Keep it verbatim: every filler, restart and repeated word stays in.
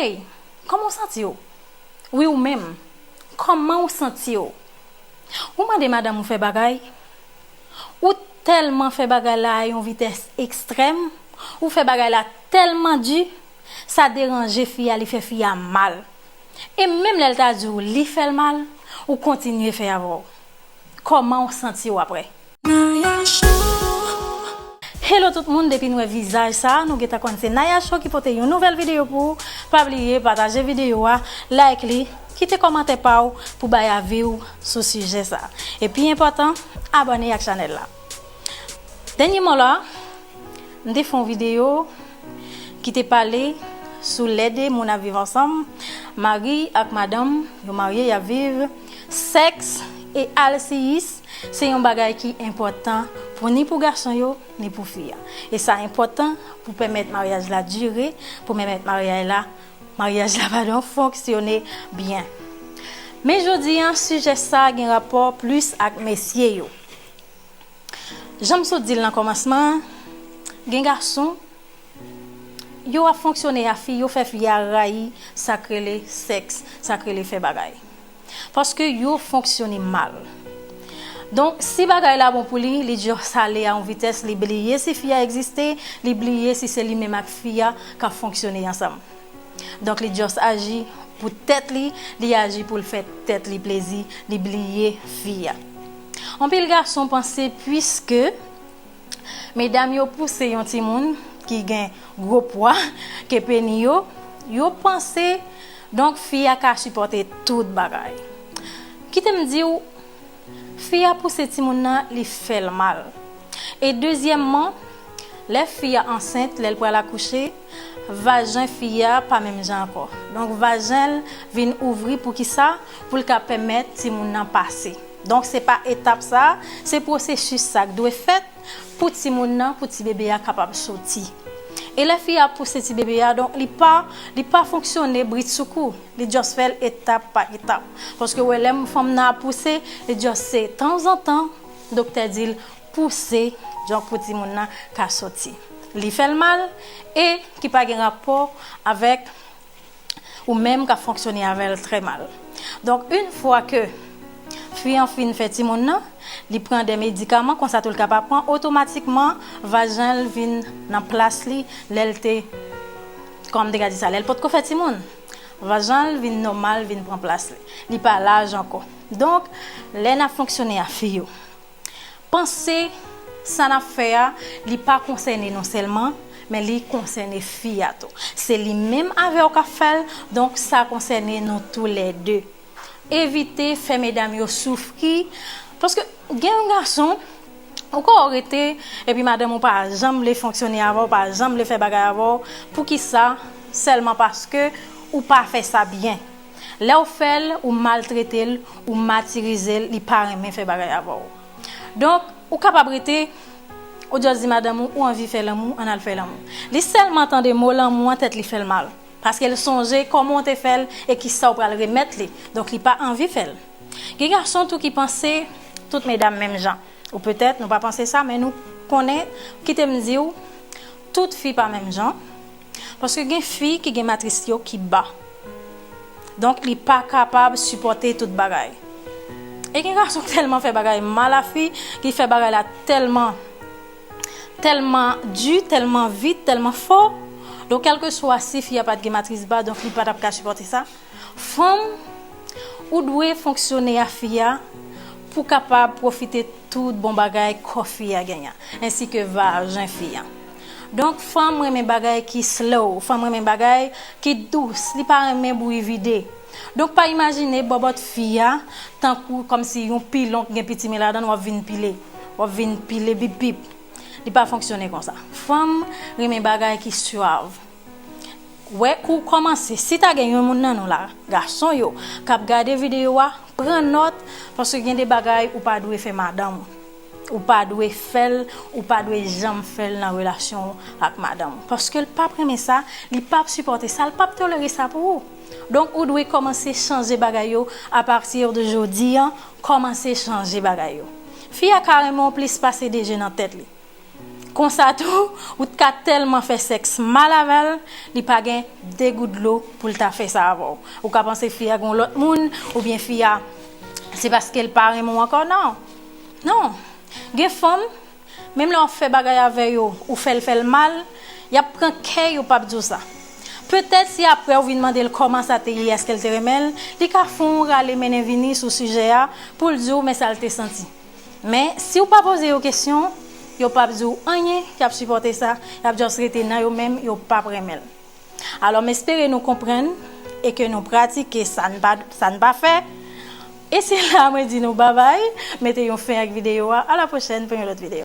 Hey, kòman w santi w? Wi, ou menm. Kòman w santi w? Ou mande madanm ou fè bagay? Ou tèlman fè bagay la a yon vitès ekstrèm, ou fè bagay la tèlman di, sa deranje fi a, li fè fi a mal. E menm lè l ta di w li fè l mal, ou kontinye fè avè w. Kòman w santi w apre? Naya Show. Hello tout moun, depi n wè vizaj sa, nou gentan konn se Naya Show ki pote yon nouvèl videyo pou ou. Pa bliye pataje videyo a, like li, kite kòmantè pa w pou bay avi w sou sijè sa. E pi enpòtan, abòne ak chanèl la. Dènyèman la, m te fè yon videyo ki te pale sou lè de moun ap viv ansanm, mari ak madanm, yo marye, y ap viv, sèks e alsiyis, se yon bagay ki enpòtan pou ni pou gason yo, ni pou fi a. E sa enpòtan pou pèmèt maryaj la dire, pou pèmèt maryaj la, maryaj la, padon, fonksyone byen. Men jodi a, sijè sa gen rapò plis ak mesye yo. Jan m sot di l nan kòmansman an, gen gason, yo ap fonksyone a fi, yo fè fi a rayi sa k rele sèks, sa k rele fè bagay. Paske yo fonksyone mal. Donk, si bagay la bon pou li, li just ale a yon vitès, li bliye si fi a egziste, li bliye si se li menm ak fi a k ap fonksyone ansanm. Donk, li just aji pou tèt li, li aji pou l fè tèt li plezi, li bliye fi a. Anpil gason panse, piske medam yo pouse yon timoun ki gen gwo pwa ke peni yo, yo panse, donk, fi a ka sipòte tout bagay. Kite m di w, fi a pouse timoun nan, li fè l mal. E dezyèmman, lè fi a ansent, lè l pral akouche, vajen fi a pa menm jan ankò. Donk, vajen l vin ouvri pou ki sa? Pou l ka pèmèt timoun nan pase. Donk, se pa etap sa, se pwosesis sa k dwe fèt pou timoun nan, pou ti bebe a kapab soti. E lè fi a ap pouse ti bebe a, donk, li pa, li pa fonksyone britsoukou. Li just fè l etap pa etap. Paske w wè lè fanm nan ap pouse, li just se tanzantan, doktè di l pouse, donk pou timoun nan ka soti. Li fè l mal e ki pa gen rapò avèk ou menm k ap fonksyone avè l trè mal. Donk, yon fwa ke fi an fin fè timoun nan, li pran de medikaman, konsa tou l ka pa pran, otomatikman, vajen l vin nan plas li, lè l te, kòman m te ka di sa, lè l potko fè timoun. Vajen l vin nòmal, vin pran plas li. Li pa laj ankò. Donk, lè n ap fonksyone a fi yo, panse sa n ap fè a, li pa konsène nou sèlman, men li konsène fi a tou. Se li menm avè w k ap fè l, donk sa konsène nou toulède. Evite fè medam yo soufri, paske gen yon gason, ou ka w rete, epi madanm ou pa janm vle fonksyone avè w, pa janm vle fè bagay avè w, poukisa? Sèlman paske ou pa fè sa byen. Lè w fè l, ou maltrete l, ou matirize l, li pa renmen fè bagay avè w. Donk, ou kapab rete, ou just di madanm ou, ou anvi fè lanmou, ann al fè lanmou. Li sèlman tande mo lanmou an, tèt li fè l mal. Paske l sonje kòman w te fè l e kisa w pral remèt li. Donk, li pa anvi fè l. Gen gason tou ki panse tout medam menm jan. Ou petèt, nou pa panse sa, men nou konnen, kite m di w, tout fi pa menm jan. Paske gen fi ki gen matris yo ki ba. Donk, li pa kapab sipòte tout bagay. E gen gason k tèlman fè bagay mal a fi, ki fè bagay la tèlman, tèlman di, tèlman vit, tèlman fò. Donk, kèlkeswa si fi a pa t gen matris ba, donk li pa t ap ka sipòte sa. Fanm, ou dwe fonksyone a fi a pou kapab pwofite tout bon bagay kò fi a genyen, ensi ke vajen fi a. Donk, fanm renmen bagay ki slow, fanm renmen bagay ki dous, li pa renmen bri vide. Donk, pa imajine bòbòt fi a tankou kòmsi yon pilon k gen pitimi ladan l, w ap vin pile, w ap vin pile bip bip. Li pa fonksyone konsa. Fanm renmen bagay ki swav. Wè, kou w kòmanse, si ta gen yon moun nan nou la, gason yo, k ap gade videyo a, pran nòt, paske gen de bagay ou pa dwe fè madanm ou. Ou pa dwe fè l, ou pa dwe janm fè l nan relasyon w ak madanm ou. Paske l p ap renmen sa, li p ap sipòte sa, l p ap tolere sa pou ou. Donk, ou dwe kòmanse chanje bagay yo apati de jodi a, kòmanse chanje bagay yo. Fi a ka renmen w plis pase de je nan tèt li. Konsa tou, ou t ka tèlman fè sèks mal avè l, li pa gen de gout dlo pou l ta fè sa avè w. Ou ka panse fi a gen yon lòt moun, oubyen fi a, se paske l pa renmen w ankò, non. Non. Gen fanm, menm lè w ap fè bagay avè yo, ou fè l fè l mal, y ap pran kè yo p ap di w sa. Petèt si apre w vin mande l kòman sa te ye, èske l te renmen l, li ka fè yon rale mennen vini sou sijè a pou l di w men sa l te santi. Men, si w pa poze yo kesyon, yo p ap di w anyen, y ap sipòte sa, y ap just rete nan yo menm, yo p ap renmen l. Alò, m espere nou konprann e ke nou pratike sa n pa, sa n pa fè. E se la mwen di nou babay, mete yon fen ak videyo a, a la pwochèn pou yon lòt videyo.